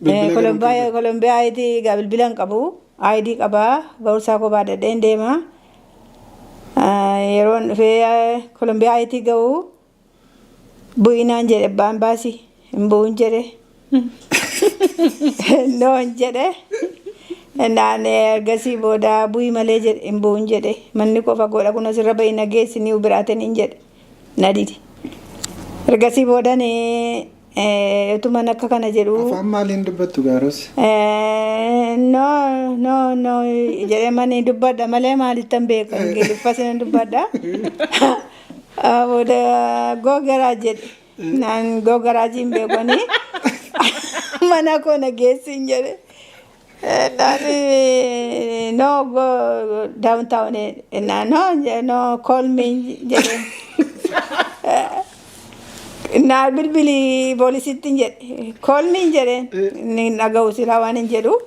Bilbila garuu qabda? Kolombiyaa ID egaa bilbila hin qabu. ID qabaa boorsaa koo baadhadheen deema. Yeroon dhufee Kolombiyaa ID ga'u bu'inaan jedhe abbaan baasii hin bu'uun jedhe. Noon jedhe. Naan ergasii booda bu'ii malee jedhe hin bu'uun jedhe. Manni koo fagoodha kun asirra bahi na geessi ni biraateen jedhe. Na dide. Ergasii boodan utuman akka kana jedhu. Afaan maaliin dubbattu gaaros? No, no, no jedhee mani dubbadha malee maalittan beeka Ingiliffas nan dubbadha. Booda go garage jedhe. Naan go garage hin beekani. Mana koo na geessin jedhe. Naan no go downtown naan no no call me jedhe. Naan bilbili poolisitti hin jedhe. Call me jedhe. Inni hin dhaga'u silaa waan hin jedhu.